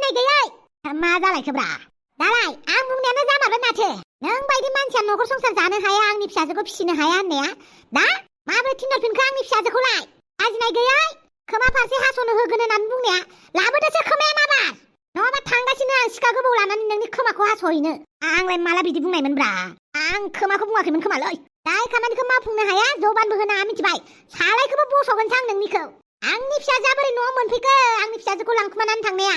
लाजिनाय गैयै मा जालायखोब्रा दालाय आं बुंनायानो जामारबाय माथो नों बायदि मानसिया नखर संसार जानो हाया आंनि फिसाजोखौ फिसिनो हाया होननाया दा माबोरै थिनहरफिनखो आंनि फिसाजोखौलाय लाजिनाय गैयै खोमा फारसे हास'नो होगोन होननानै बुंनाया लाबोदोसो खोमाया माबार नङाबा थांगासिनो आं सिखा गोबौ लानानै नोंनि खोमाखौ हास'हैनो आंलाय माला बिदि बुंनायमोनब्रा आं खोमाखौ बुङाखैमोन खोमालै दाय खामानिखौ मावफुंनो हाया जबानबो होनाङा मिथिबाय सालायखौबो बस'गोनसो आं नोंनिखौ आंनि फिसाजोआ बोरै न'आव मोनफैखो आंनि फिसाजोखौ लांखुमानानै थांनाया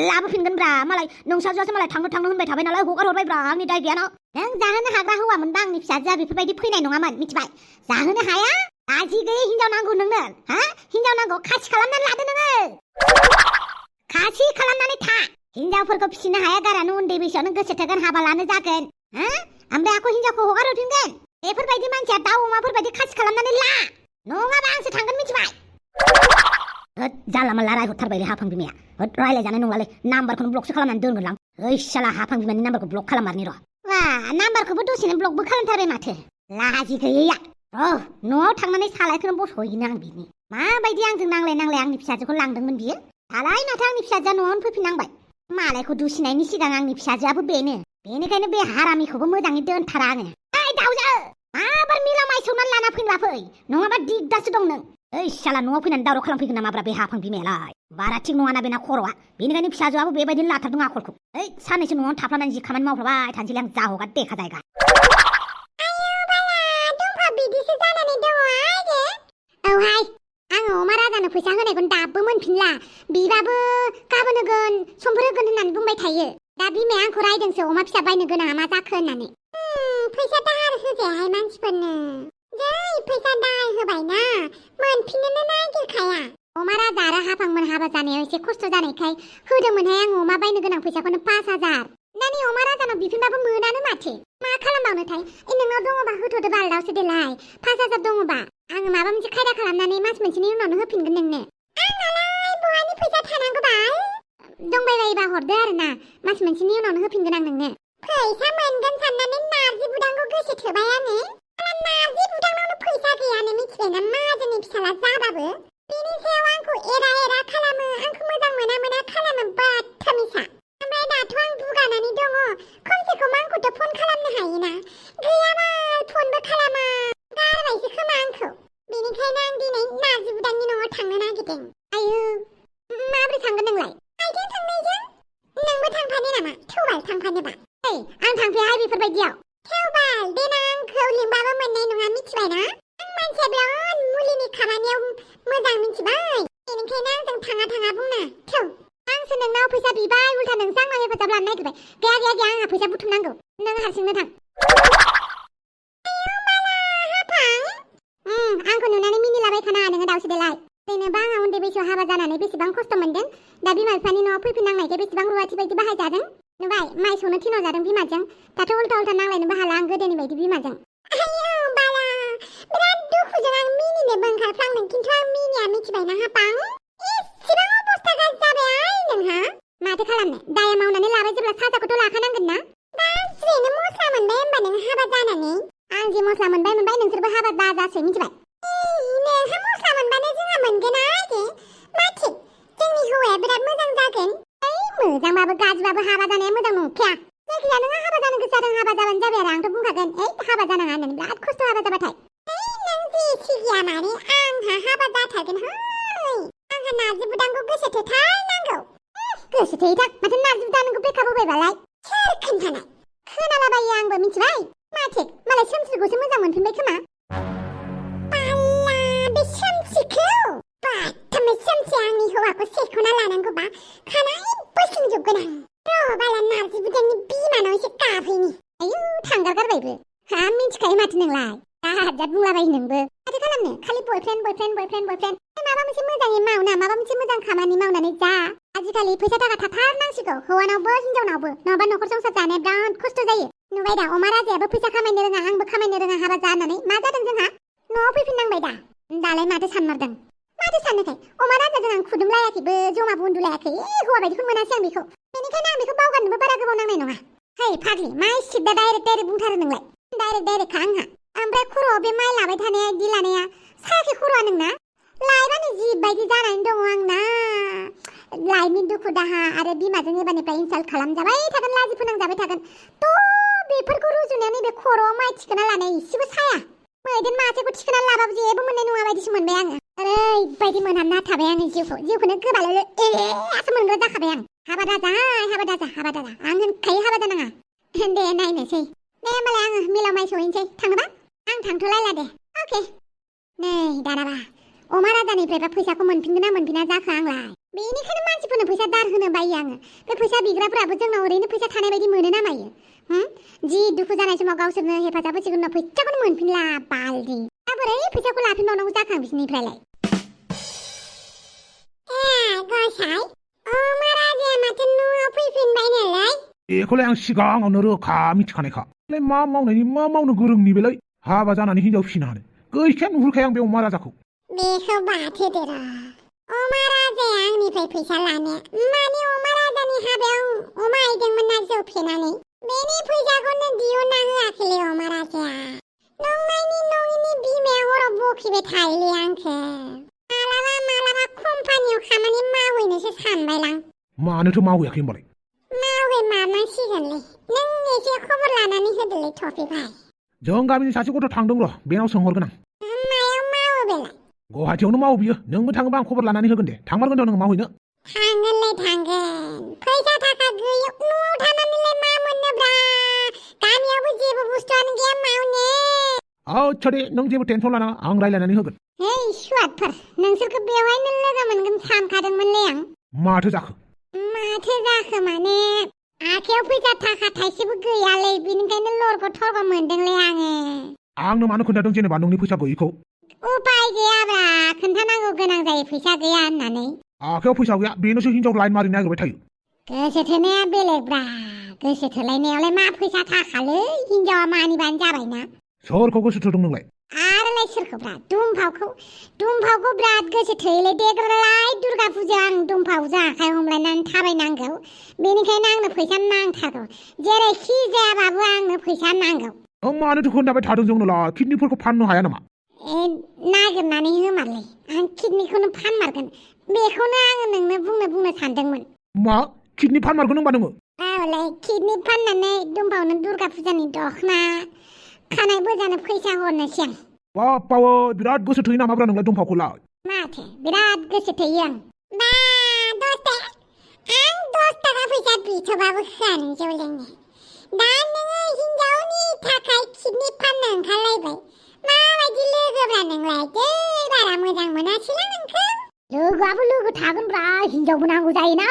लाबोफिनगोनब्रा मालाय नोंसाजोआसो मालाय थांनो होनबाय थाबाय नालाय हगार हरबायब्रा आंनि दाय गैयाना नों जाहोनो हाग्रा हौवामोनबा आंनि फिसाजोआ बेफोरबायदि फैनाय नङामोन मिथिबाय जाहोनो हाया लाजि गैयै हिनजाव नांगौ नोंनो हा हिनजाव नांगौ खासि खालामनानै लादो नोङो खासि खालामनानै था हिनजावफोरखौ फिसिनो हाया गारानो उन्दै बैसोआवनो गोसो थोगोन हाबा लानो जागोन ओमफ्राय आंखौ हिनजावखौ हगार हरफिनगोन बेफोरबायदि मानसिया दाउ अमाफोरबायदि खासि खालामनानै ला नङाबा आंसो थांगोन मिथिबाय जानला मानला रायहरथारबायलै हाफां बिमाया रायलायजानाय नंलालै नाम्बारखौनो ब्लकसो खालामनानै दोनगोनलां ओइ साला हाफां बिमानि नाम्बारखौ ब्लक खालाममारनि र' वा नाम्बारखौबो दसेनो ब्लकबो खालामथारबाय माथो लाजि गैयैया न'आव थांनानै सालायखौनो बस'हैनो आं बिनि माबायदि आंजों नांलाय आंनि फिसाजोखौ लांदोंमोन बियो दालाय माथो आंनि फिसाजोआ न'आवनो फैफिननांबाय मालायखौ दुसिनायनि सिगां आंनि फिसाजोआबो बेनिखायनो बे हारामिखौबो मोजाङै दोनथारा आङो ओइ दाउजो माबार मिला माइ सौनानै लाना फैनोबा फै नङाबा दिगदारसो दं नों ओइ साला न'आव फैनानै दावराव खालामफैगोन नामाब्रा बे हाफां बिमायालाय बारा थिग नङाना बेना खर'आ बेनिखायनो फिसाजोआबो बेबायदिनो लाथारदों आखलखौ ओइ साननैसो न'आवनो थाफ्लानानै जि खामानि मावफ्लाबाय थानोसैलै आं जाहगा देखा जायगा बिदिसो जानानै दङ आइगे औहाय आङो अमा राजानो फैसा होनायखौनो दाबो मोनफिनला बिबाबो गाबोन होगोन समफोर होगोन होननानै बुंबाय थायो दा बिमाया आंखौ रायदोंसो अमा फिसा बायनो गोनाङा मा जाखो होननानै फैसा दाहार होजायाहाय मानसिफोरनो जै फैसा दाहार होबायना मोनफिननोनो नागिरखाया अमा राजा आरो हाफांमोन हाबा जानायाव एसे खस्थ' जानायखाय होदोंमोनहाय आङो अमा बायनो गोनां फैसाखौनो 5,000 दानि अमा राजानाव बिफिनबाबो मोनानो माथो मा खालामबावनोथाय नोंनाव दङबा होथ'दो बाल दावसो देलाय 5,000 दङबा आङो माबा मोनसे खायदा खालामनानै मास मोनसेनि उनावनो होफिनगोन नोंनो आंनालाय बहानि फैसा थानांगौ बाल दंबायबायोबा हरदो आरोना मास मोनसेनि उनावनो होफिनगोन आं नोंनो फैसा मोनगोन साननानै नारजि बुदांखौ गोसो थोबाय आङो नारजि बुदांनावनो फैसा गैयानो मिथिबायना माजोंनि फिसाला जाबाबो बेनि सायाव आंखौ एरा खालामो आंखौ मोजां मोना खालामो बाथ्थामिसा ओमफ्राय दाथ' आं दुगानानै दङ खमसे खम आंखौथ' फन खालामनो हायोना गैयाबा फनबो खालामा गारबायसो खोमा आंखौ बेनिखायनो आं दिनै नारजि बुदांनि न'आव थांनो नागिरदों आयु माबोरै थांगोन नोंलाय आइथिं थांनायजों नोंबो थांफानो नामा थौबाल थांफानोबा आं थांफायाहाय बेफोरबायदियाव थौबाल देनां आंखौ लिंबाबो मोननाय नङा मिथिबायना आं मानसिया बिराद मुलिनि खामानियाव मोजां मिथिबाय बेनिखायनो आंजों थाङा बुंना थौ आंसो नोंनाव फैसा बिबाय उल्था नोंसो आंनाव हेफाजाब लानो नागिरबाय गैया आंहा फैसा बुथुमनांगौ नों हारसिंनो थां आंखौ नुनानै मिनिलाबाय खानाङा नोङो दावसो देलाय जेनेबा आंहा उन्दै बैसोआव हाबा जानानै बेसेबां खस्थ' मोनदों दा बिमा बिफानि न'आव फैफिननांनायखाय बेसेबां रुवाथि बायदि बाहायजादों नुबाय माइ सौनो थिनहरजादों बिमाजों दाथ' उल्था नांलायनोबो हाला आं गोदोनि बायदि बिमाजों आयौ बाला बिराद दुखुजों आं मिनिनोबो ओंखारफ्लांदों खिन्थु आं मिनिया मिथिबायना हापां एसेबां अबस्था गाज्रि जाबाय नोंहा माथो खालामनो दाया मावनानै लाबाय जेब्ला साजाखौथ' लाखानांगोन ना गाज्रियैनो मस्ला मोनबाय होमबा नों हाबा जानानै आं जे मस्ला मोनबाय नोंसोरबो हाबा दाजासै मिथिबाय नोंहा मस्ला मोनबानो जोंहा मोनगोन आगे मा थिग जोंनि हौवाया बिराद मोजां जागोन मोजांबाबो गाज्रिबाबो हाबा जानाया मोजां नंखाया जायखिजाया नोंहा हाबा जानो गोसो जादों हाबा जाबानो जाबाय आरो आंथ' बुंखागोन हाबा जानाङा होननानै बिराद खस्थ' हाबा जाबाथाय नों जेखि गैया माने आंहा हाबा जाथारगोन आंहा नारजि बुदांखौ गोसो थोथारनांगौ गोसो थोयोथां माथो नारजि बुदांखौ बेखा बोबायबालाय सोर खोन्थानाय खोनालाबायो आंबो मिथिबाय माथो मालाय सोमस्रिखौसो मोजां मोनफिनबाय खोमा बे सोमस्रिखौ बाथ्थामै सोमस्रि आंनि हौवाखौ सेख'ना लानांगौबा खानाय बोसोंजोबगोन आं र' बाला नारजि बुदांनि बिमानाव एसे गाबहैनि आयु थांगारगारबायबो मिथिखायो माथो नोंलाय दाहाजाद बुंलाबायो नोंबो माथो खालामनो खालि बयफ्रेन्ड माबा मोनसे मोजाङै मावना माबा मोनसे मोजां खामानि मावनानै जा आजिखालि फैसा थाखा थाथारनांसिगौ हौवानावबो हिनजावनावबो नङाबा न'खर संसार जानाया बिराद खस्थ' जायो नुबाय दा अमा राजायाबो फैसा खामायनो रोङा आंबो खामायनो रोङा हाबा जानानै मा जादों जोंहा न'आव फैफिननांबाय दा दालाय माथो सानमारदों माथो साननोखाय अमा राजाजों आं खुदुमलायाखैबो जमाबो उन्दुलायाखै हौवा बायदिखौ मोनासै आं बेखौ बेनिखायनो आं बेखौ बावगारनोबो बारा गोबाव नांनाय नङा है फाग्लि मा सिद्दा डाइरेक्ट बुंथारो नोंलाय डाइरेक्टखा आंहा ओमफ्राय खर'आव बे माइ लाबाय थानाया इदि लानाया सायाखै खर'आ नोंना लाइबानो जिबायदि जानानै दङ आंना लाइफनि दुखु दाहा आरो बिमाजों एबारनिफ्राय इनसाल्ट खालामजाबाय थागोन लाजि फोनांजाबाय थागोन थ' बेफोरखौ रुजुनायाव नैबे खर'आव माइ थिखोना लानाय इसेबो साया मैदेर मासेखौ थिखोना लाबाबो जेबो मोननाय नङा बायदिसो मोनबाय आङो ओरैबायदि मोनहाबना थाबाय आङो जिउखौनो गोबालाय एसो मोनग्रा जाखाबाय आं हाबा दाजा आं होनखायो हाबा जानाङा दे नायनोसै दे होमबालाय आङो मिलाव माइ सहैनोसै थाङोबा आं थांथ'लायला दे अके नै दानाबा अमा राजानिफ्रायबा फैसाखौ मोनफिनगोन ना मोनफिना जाखो आंलाय बेनिखायनो मानसिफोरनो फैसा दार होनो बायो आङो बे फैसा बिग्राफोराबो जोंनाव ओरैनो फैसा थानाय बायदि मोनो ना मायो जि दुखु जानाय समाव गावसोरनो हेफाजाब होसिगोन फैसाखौनो मोनफिनला बालदि दा बोरै फैसाखौ लाफिनबावनांगौ जाखो आं बिसोरनिफ्रायलाय गसाइ अमा राजाया माथो न'आव फैफिनबाय नालाय बेखौलाय आं सिगाङावनो रोखा मिथिखानायखा मा मावनो गोरोंनि बेलाय हाबा जानानै हिनजाव फिसिनो हानो गैखाया नुहुरखाया आं बे अमा राजाखौ बेखौ बाथो देरा अमा राजाया आंनिफ्राय फैसा लानो माने अमा राजानि हाबायाव अमा आइदोंमोन ना जौ फेनानै बेनि फैसाखौनो दिहुनना होआखैलै अमा राजाया नंनायनि नङिनि बिमाया हराव बखिबाय थायोलै आंखौ मालाबा कम्पानियाव खामानि मावहैनोसो सानबायलां मानोथो मावहैयाखै होमबालाय मावनांसिगोनलै नों एसे खबर लानानै होदोलै टफि भाइ जों गामिनि सासे गथ' थांदों र' बेनाव सोंहरगोन आं मायाव मावो बेलाय गुवाहाटियावनो मावो बियो नोंबो थाङोबा आं खबर लानानै होगोन दे थांमारगोन थ' नोङो मावहैनो थांगोन फैसा थाखा गैया न'आव थानानैलाय मा मोननोब्रा गामियावबो जेबो बुस्थुआनो गैया मावनो आच्छा दे नों जेबो टेनसन लानाङा आं रायलायनानै होगोन हे सुवादफोर नोंसोरखौ बेवहायनो लोगो मोनगोन सानखादोंमोनलै आं माथो जाखो माने आखायाव फैसा थाखा थाइसेबो गैयालै बिनिखायनो लरग' थरग' मोनदोंलै आङो आंनो मानो खोन्थादों जेनेबा नोंनि फैसा गैयैखौ उपाय गैयाब्रा खोन्थानांगौ गोनां जायो फैसा गैया होननानै आखायाव फैसा गैया बेनोसो हिनजाव लाइन मारि नागिरबाय थायो गोसो थोनाया बेलेगब्रा गोसो थोलायनायावलाय मा फैसा थाखालै हिनजावा मानिबानो जाबायना सोरखौ गोसो थोदों नोंलाय आरोलाय सोरखौब्रा दुमफावखौ बिराद गोसो थोयोलै देग्लाय दुर्गा फुजायाव आं दुमफावजों आखाइ हमलायनानै थाबायनांगौ बेनिखायनो आंनो फैसा नांथारगौ जेरैखि जायाबाबो आंनो फैसा नांगौ मानोथो खोन्थाबाय थादों जोंनोलाय किडनिफोरखौ फाननो हाया नामा नागिरनानै होमारलै आं किडनिखौनो फानमारगोन बेखौनो आङो नोंनो बुंनो सानदोंमोन मा किडनि फानमारगोन होनबा नोङो औलै किडनि फाननानै दुमफावनो दुर्गा फुजानि दख'ना खानाय बोजानो फैसा हरनोसै आं बापावो बिराद गोसो थोयो नामाब्रा नोंलाय दुमफावखौलाय माथो बिराद गोसो थोयो आं बा आं 10 थाखा फैसा बिथ'बाबो होआ नों जौ लोंनो दा नोङो हिनजावनि थाखाय किडनि फाननो ओंखारलायबाय माबायदि लोगोब्रा नोंलाय दे बारा मोजां मोनासैलां नोंखौ लोगोआबो लोगो थागोनब्रा हिनजावबो नांगौ जायोना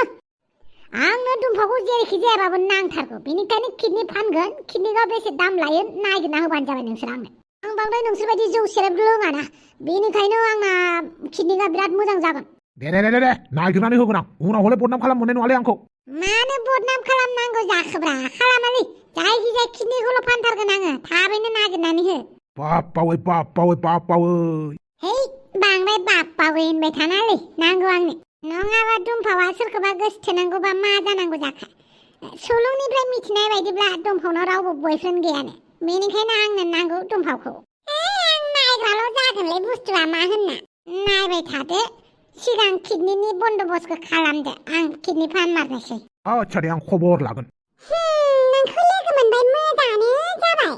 आंनो दुमफावखौ जेरैखि जायाबाबो नांथारगौ बेनिखायनो किडनि फानगोन किडनिखौ बेसे दाम लायो नागिरना होबानो जाबाय नोंसोर आंनो आं बांद्राय नोंसोरबायदि जौ सेरेब लोङाना बेनिखायनो आंना किडनिया बिराद मोजां जागोन दे नागिरनानै होगोन आं उनाव हले बदनाम खालाम मोननाय नङालै आंखौ मानो बदनाम खालामनांगौ जाखोब्रा खालामालै जायखिजाया किडनिखौल' फानथारगोन आङो थाबैनो नागिरनानै हो बापावै है बांद्राय बापावै होनबाय थानालै नांगौ आंनो नङाबा दुमफावा सोरखौबा गोसो थोनांगौबा मा जानांगौ जाखो सुलुंनिफ्राय मिथिनाय बायदिब्ला दुमफावनाव रावबो बयफ्रेन्ड गैयानो बेनिखायनो आंनो नांगौ दुमफावखौ आं नायग्राल' जागोनलै बुस्थुआ मा होनना नायबाय थादो सिगां किडनिनि बन्दोबस्तखौ खालामदो आं किडनि फानमारनोसै आच्छा दे आं खबर लागोन नोंखौ लोगो मोनबाय मोजाङानो जाबाय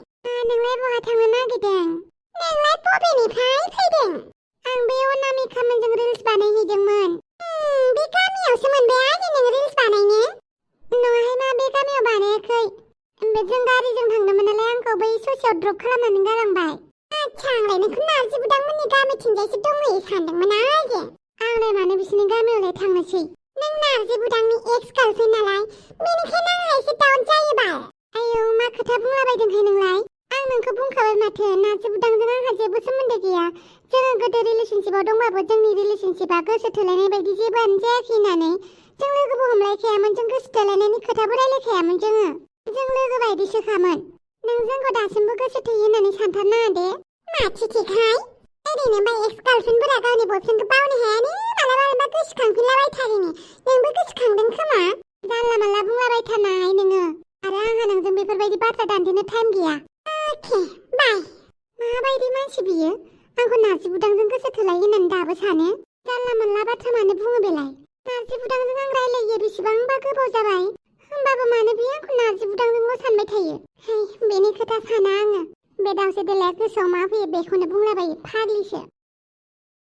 नोंलाय बहा थांनो नागिरदों नोंलाय बबेनिफ्राय फैदों आं बे अनामिकामोनजों रिल्स बानायहैदोंमोन बे गामियावसो मोनबाय आरो नों रिल्स बानायनो नङाहाय मा बे गामियाव बानायाखै जों गारिजों थांदोंमोन नालाय आंखौ बै ससेयाव ड्रप खालामनानै गालांबाय आच्छा आंलाय नोंखौ नारजि बुदांमोननि गामिथिंजायसो दंहैयो सानदोंमोन आरो आंलाय मानो बिसोरनि गामियावलाय थांनोसै नों नारजि बुदांनि एक्स गार्लफ्रेन्ड नालाय बेनिखायनो आंहा एसे डाउट जायोबा आयौ मा खोथा बुंलाबायदोंहाय नोंलाय आं नोंखौ बुंखाबाय माथो नारजि बुदांजों आंहा जेबो सोमोन्दो गैया जोङो गोदो रिलेशनशिपआव दंबाबो जोंनि रिलेशनशिपआ गोसो थोलायनाय बायदि जेबोआनो जायाखै होननानै जों लोगोबो हमलायखायामोन जों गोसो थोलायनायनि खोथाबो रायलायखायामोन जों लोगो बायदिसोखामोन नों जोंखौ दासिमबो गोसो थोयो होननानै सानथारनाङा दे माथि थिगहाय ओरैनो बा एक्स गार्लफ्रेन्डफोरा गावनि बयफ्रेन्डखौ बावनो हायानो मालाबा गोसोखांफिनलाबायथारो नोंबो गोसोखांदों खोमा जानला मानला बुंलाबायथारनाय नोङो आरो आंहा नोंजों बेफोरबायदि बाथ्रा दान्थेनो टाइम गैया अके बाय माबायदि मानसि बियो आंखौ नारजि बुदांजों गोसो थोलाय होननानै दाबो सानो। जानला मोनला बाथ्रा मानो बुङो बेलाय? नारजि बुदांजों आं रायलायो बेसेबांबा गोबाव जाबाय। होमबाबो मानो बे आंखौ नारजि बुदांजोंल' सानबाय थायो? बेनि खोथा साना आङो। बे दाउसे देलाया गोसोआव मा फैयो बेखौनो बुंलाबायो, फाग्लिसो।